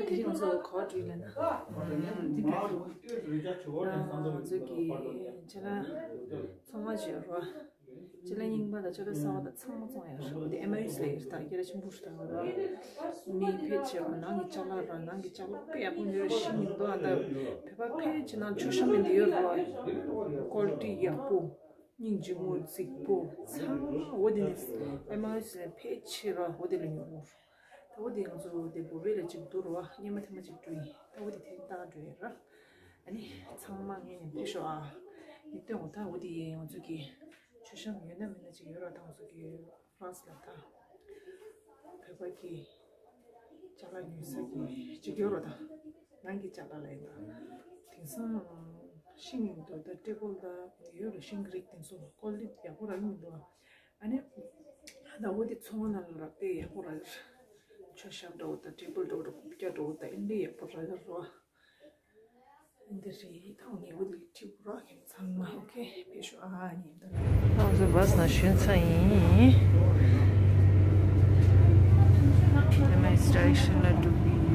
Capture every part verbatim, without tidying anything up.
དེ་རིང་ང་ཚོ་ག་པར་འགྲོ་ཡིན་ལབ་ན། ང་ཚོ་གི་ཅ་ལག་ཚོང་པ་ཅིག་ཡོད་རེད་བ། ཅ་ལག་རྙིང་པ་དང་ཅ་ལག་གསར་པ་དང་ཚང་མ་བཙོང་ཡག་རེད། དེ་ཨེམ་ཨའི་ཡུ་སི་ལ་ཡོད་རེད། ད་སྐད་གྲགས་ཆེན་པོ་རེད། ད་ང་ཚོ་མི་ཕལ་ཆེ་བ་ནང་གི་ཅ་ལག་ར། ནང་གི་ཅ་ལག་དཔེ་ཡག་པོ་ཡོད་རེད། ཤིང་ཡིན་འདུག་ཨ། ད་བོད་པ་ཕལ་ཆེ་ནང་མཆོད་བཤམས་མི་འདི་ཡོད་རེད་བ། ཀོ་ལི་ཊི་ཡག་པོ། སྙིང་རྗེ་མོ་རྫིག་པོ་ཚང་མ་འོ་དེ་ནས་ཨེམ་ཨའི་ཡུ་སི་ལ་ཕལ་ཆེ་ར་འོ་དེ་ལ་ཉོ་གི་ཡོད་རེད། ད་འོ་དེ་ང་ཚོ་དེ་བོད་པའི་ལ་ཅིག་འདུག་ར་བ། སྙེ་མ་ཐེ་མ་ཅིག་འགྲོ་ཡིན། ད་འོ་དེ་དེ་ལྟ་འགྲོ་ཡིན་ར། ཨ་ནི་ཚང་མ་ངས་ནས་ཕེབས་ཤོག་ཨ། ངས་སྟོན་འོ། ད་འོ་དེ་ང་ཚོ་གི་མཆོད་བཤམས་ཡོད་ན་མེད་ན་ཅིག་ཡོད་ར། ད་ང་ཚོ་གི་ཕ་རན་སི་ལ་ད་བོད་པ་གི་ཅ་ལག་ཉོ་ས་གི་ཅིག་ཡོད་ར། ད་ནང་གི་ཅ་ལག་ལ་ཡིན། ད་དེང་སང་ཤིང་དུ་ད་ཊེ་བལ་ད་ཡོད་ར། ཤིང་གི་རིགས་དེ་ཚོ་ཀོ་ལི་ཊི་ཡག་པོ་རག་གི་མི་འདུག་ཨ་ནི་ད་འོ་དེ་ཚོང་ཁང་ནང་ལ་རག་དེ་ཡག་པོ་རག་གི་རེད། མཆོད་བཤམས་འདྲ་བོ་ད་ཊེ་བལ་འདྲ་བོ་ད་རྐུབ་བཀྱག་འདྲ་བོ་ད་ཨིན་དེ་ཡག་པོ་རག་གི་རེད། འདི་རེད། ད་ངས་འོ་དེ་ཁྲིད་པོ་རག་གི་ཚང་མ། ཨོ་ཁེ། ཕེབས་ཤོག་ཨ། ཉིན་ད་ང་ཚོ་བྷ་སི་ནང་ཞོན་ཚར་ཡིན། ཨེམ་ཨའི་ཡུ་སི་ཌི་རེག་ཤན་ལ་འགྲོ་གི་ཡོད།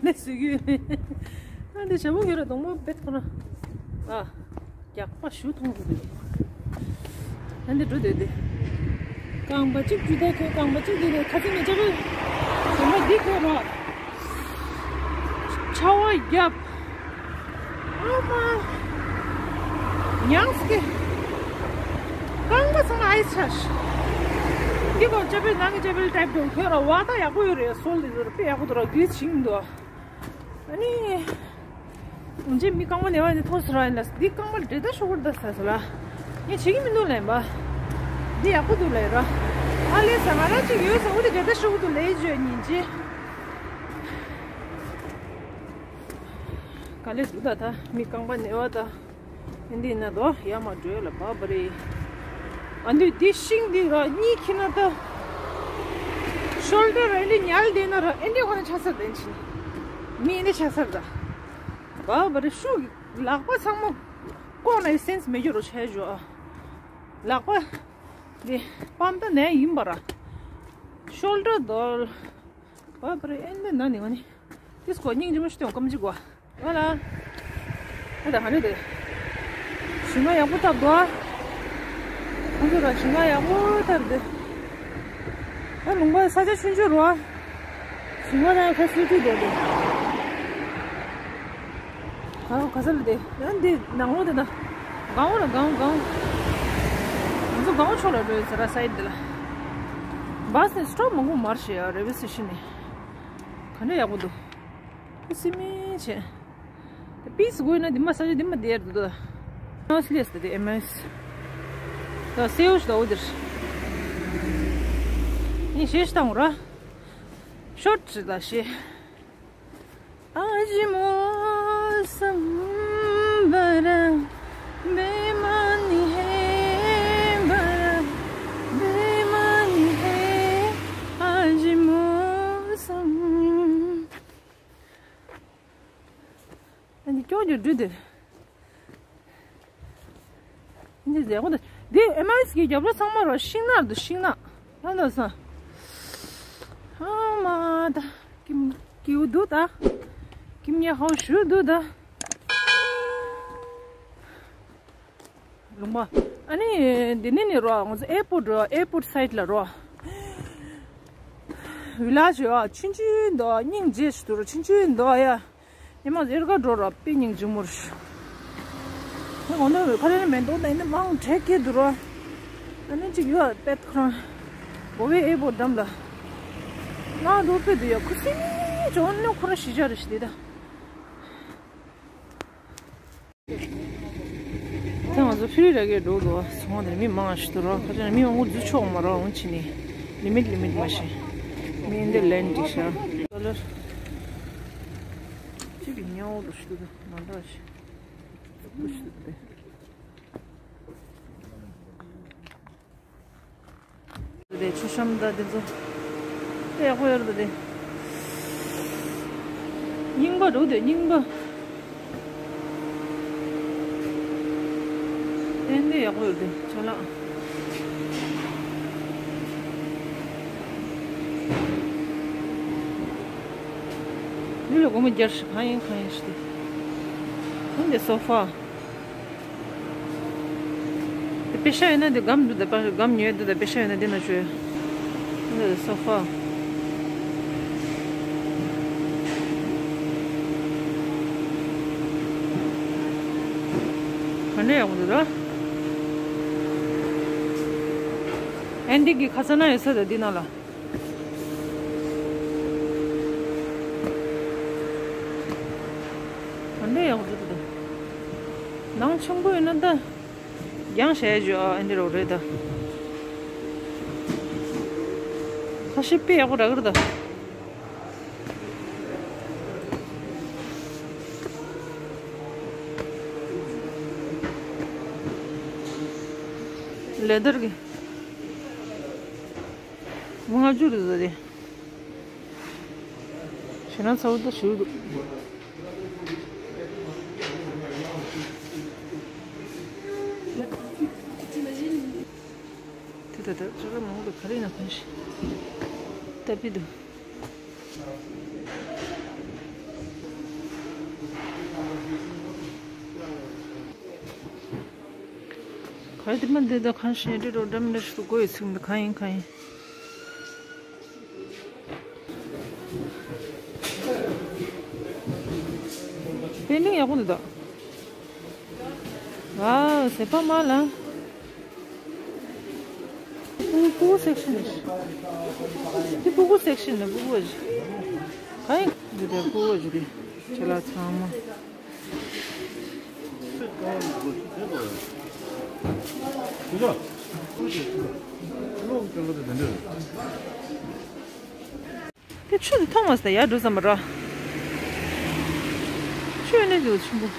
ནས་སུ་ཡོད་ནས། ཨ་འདི་ཞྭ་མོ་ཡོད་ར་གདོང་མོ་བེད་ཁོ་ན། ཨ། རྒྱགས་པ་ཞུ་མཐོང་གི་འདུག་ཨ་འདི་འགྲོ་འདོད་དེ། རྐང་པ་གཅིག་འཇུ་ད་ཁྱོད་རྐང་པ་གཅིག་འདི་ནས་ཁ་ཚིག་ནས་ཅ་བེ། དེ་མ་འདི་ཁྱོད་རོགས། ཆར་པ་བརྒྱབ། ཨ་མ། ཉངས་ཀྱི། རྐང་པ་ཚང་མ་ཨའི་ཆ་ཤ། འདི་གོ་ཅ་བེ་ནང་གི་ཅ་བེ་ལ་ཊེབ་འགྲོ་ཁྱོད་རོགས་བ་ད་ཡག་པོ་ཡོད་རེད་སོལ་འདི་ཚོ་ར་དཔེ་ཡག་པོ་འདུག་ར་གི་ཆིང་འདུག་ཨ་ནི། འོན་ཅི་མི་རྐང་པ་ནས་བ་ནི་ཐོག་སུ་ར་ཡིན་ལ་འདི་རྐང་པ་འདྲེ་ད་ཤོག་གུར་ད་ས་སུ་ལ། ངས་བྱེད་ཀྱི་མི་འདུག་ལན་པ། འདི་ཡག་པོ་འདུག་ལས་ར། ཨ་ལས་ས་ང་རང་གཅིག་ཡོད་ས་འོ་དེ་འདྲེ་ད་ཤོག་གུར་འདུག་ལས་བརྗོད་ཉིན་གཅིག་ག་ལེ་འདུག་ད་ད་མི་རྐང་པ་ནས་བ་ད། ཨེ་འདི་ན་དོ་ཡ་མ་འགྲོ་ལ་བ་བ་རེད། ཨ་འདི་འདི་ཤིང་འདི་ར་གཉིས་ཁྱི་ན་ད། ཤོལ་ཌར་ར་ཨེ་འདི་ཉལ་འདི་ན་ར་ཨེ་འདི་ཧོ་ན་ཆ་ས་དེན་ཆིན། མི་ཨེ་འདི་ཆ་ས་ད། བ་བ་རེད་ཤུ་གི་ལག་པ་ཚང་མ་ཀོ་ན་སེན་སི་མེད་རྒྱུ་རོ་ཆ་ཞོ་ཨ། ལག་པ་འདི་པམ་ད་ནས་ཡིན་པ་ར། ཤོལ་ཌར་དོ། བ་བ་རེད་ཨེ་འདི་ན་ནི་ཧོ་ནི། ཏིས་ཀོ་སྙིང་རྗེ་མོ་ཞིག་སྟོན་ཀམ་ཅིག་གོ། ཨ་ལ། ཨ་ད་ཧ་ནི་དེ། ཞིང་ཁ་ཡག་པོ་བཏབ་འདུག་ཨ། ཁོང་ཚོ་ལ་ཞིང་ཁ་ཡག་པོ་བཏབ་འདུག་ཨ་ལུང་པ་ས་ཆ་ཆུང་ཆུང་རུ་ཨ། ཞིང་ཁ་ནང་ཁ་སུ་ཐུག་འདུག་དེ། ག་ག་ས་ལ་དེ། ཡང་འདི་ནང་ལོགས་དེ་ན། གང་བ་ལ་གང་གང་། ང་ཚོ་གང་བ་ཕྱོགས་ལ་འགྲོ་ཡོད་ཟེར་ར་སའིད་འདི་ལ། བ་སི་ནས་སི་ཊོབ་མང་པོ་མར་ཤེས་ཡ་རེ་བེ་སི་ཤི་ནས། ག་འདྲ་ཡག་པོ་འདུག་སི་མི་བྱས། དེ་པིས་དགོས་ན་དེ་མ་ས་ཆ་དེ་མ་དེར་འདུག་ད། ཨེམ་ཨའི་སི་ལས་ད་དེ་ཨེམ་ཨའི་སི། ད་སེའུ་ཞིག་ད་འོ་དེར། ནི་ཤེས་ཤི་ད་འོ་ར། ཤོར་ཊི་ད་ཤེས། आज मौसम बड़ा बेमानी है, बड़ा बेमानी है, आज मौसम ཨ་ནི་ཀྱོག་ཀྱོག་འགྲོ་དེ། འདི་ཟེར་གོ་འདི་འདི་ཨེམ་ཨའི་སི་གི་རྒྱབ་ལོགས་ཚང་མ་རོ་ཤིང་ནགས་འདུག་ཤིང་ནགས། ལ་ལ་ས། ཨ་མ་ད། ཀིམ་ཀིའུ་འདུག་ད། ཀིམ་ཉེ་ཧའོ་ཞུ་འདུག་ད། ལུང་པ། ཨ་ནི་འདི་ནས་ནི་རོ་ང་ཚོ་ཨེར་པོར་ཊི་རོ་ཨེར་པོར་ཊི་སའིད་ལ་རོ། བི་ལ་ཇི་ཡ་ཆུང་ཆུང་འདུག་སྙིང་རྗེ་ཞིག་འདུག་རོ་ཆུང་ཆུང་འདུག་ཡ། ཉི་མ་ཟེར་ག་འགྲོ་ར་པི་སྙིང་རྗེ་མོ་རེད། ད་འོ་ན་ཁ་རེ་མེ་ཏོག་དང་ནི་མང་དྲེག་གི་འདུག་ར། ཨ་ནི་གཅིག་ཡོད་པད་ཁོ་རང་། གོ་བའི་ཨེ་པོ་འགྲམ་ལ། ང་འགྲོ་པི་འདུག་ཡ་ཁུ་སིམ་ཅོ་ནི་ཁོ་ར་ཤི་ཆ་རེ་ཤི་དེ་ད། ད་ང་ཚོ་ཕི་རི་ར་གའི་འགྲོ་འདུག་སོང་དེ་མི་མང་ཞིག་འདུག་ར་ཁ་ཆ་ནི་མི་མང་པོ་འཛུལ་ཆོག་མ་ར་འོང་ཕྱི་ནི། ལི་མིད་ལི་མིད་མ་ཤེས། མི་འདི་ལན་འགྲིག་ཤག་ལ་ལར། གཅིག་གི་ཉལ་འོག་ཏུ་ཞུ་དུ་མ་འདྲ་ཞིག་ཙུག་པོ་ཞུ་དུ་དེ། དེ་ཆུ་ཤམ་ད་དེ་ཚོ་དེ་ཡག་པོ་ཡོད་རེད་དེ། རྙིང་པ་འདུག་དེ་རྙིང་པ། ཏན་ཏན་ཡག་པོ་ཡོད་དེ་ཆ་ལག་འདི་ལ་སྒོར་མོ་བརྒྱ་ཞིག་གང་ཡིན་གང་ཡིན་ཞིག་དེ། འདི་སོ་ཕ། དེ་པེ་ཤ་ཡིན་ན་དེ་སྒམ་འདུག་ད་པ་སྒམ་ཉོས་འདུག་ད་པེ་ཤ་ཡིན་ན་དེ་ན་བཅོས། འདི་སོ་ཕ། ག་འདྲ་ཡག་པོ་འདུག་ད། ཨན་འདི་གི་ཁ་ས་ན་ཡོད་ས་ད་འདི་ནང་ལ། ག་འདྲ་ཡག་པོ་འདུག་ད། ནང་ཆེན་པོ་ཡིན་ན་ད། རྒྱང་ཞེ་ཞུ་ཨ་ཨེ་འདི་རོ་རེད་ད། ཁ་ཤས་དཔེ་ཡག་པོ་རག་གི་རེད་ད། ལེ་དར་གི་ལྔ་བཅུ་རེད་ད་དེ། ཞེ་ན་ཚ་བོ་ད་ཞུ་འདུག་དེ་ད་ད་ཅོ་ལ་མང་པོ་ག་རེ་ན་ཕན་ཞིག་ད་པི་འདུག་ག་དེ་མ་འདི་ད་གང་ཤེས་འདྲི་རོགས་འདྲ་མི་འདྲ་ཞིག་ཏུ་གོ་ཡི་ཚིག་འདི་གང་ཡིན་གང་ཡིན། པེན་ཊིང་ཡག་པོ་འདུག་ད། ཝའོ་ཟེ་པ་མ་ལ། སྤུ་གུ་སེག་ཤན་རེད། འདི་སྤུ་གུ་སེག་ཤན་རེད། སྤུ་གུ་བ་ཞིག་གང་ཡིན། འདི་འདྲ་སྤུ་གུ་བ་ཞིག་རེད། ཁྱེད་ལ་ཚང་མ། དེ་ཆུ་དེ་མཐོང་མ་སོང་། ཡར་འགྲོ་བསམ་པ་ར། ཆུ་ཡོད་ནས་འདུག་ཆུ་འདུག་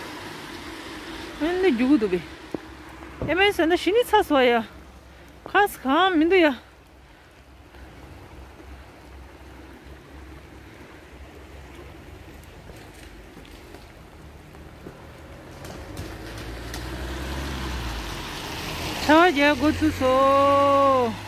ཡོད་ནས་རྒྱུག་གི་འདུག་པས། ཨེ་མའི་ཟེར་ན་ཞི་ནི་ཚ་སོ་ཡ། ཁ་ས་གང་མི་འདུག་ཡ། ཆར་པ་རྒྱག་འགོ་ཚུགས་སོ།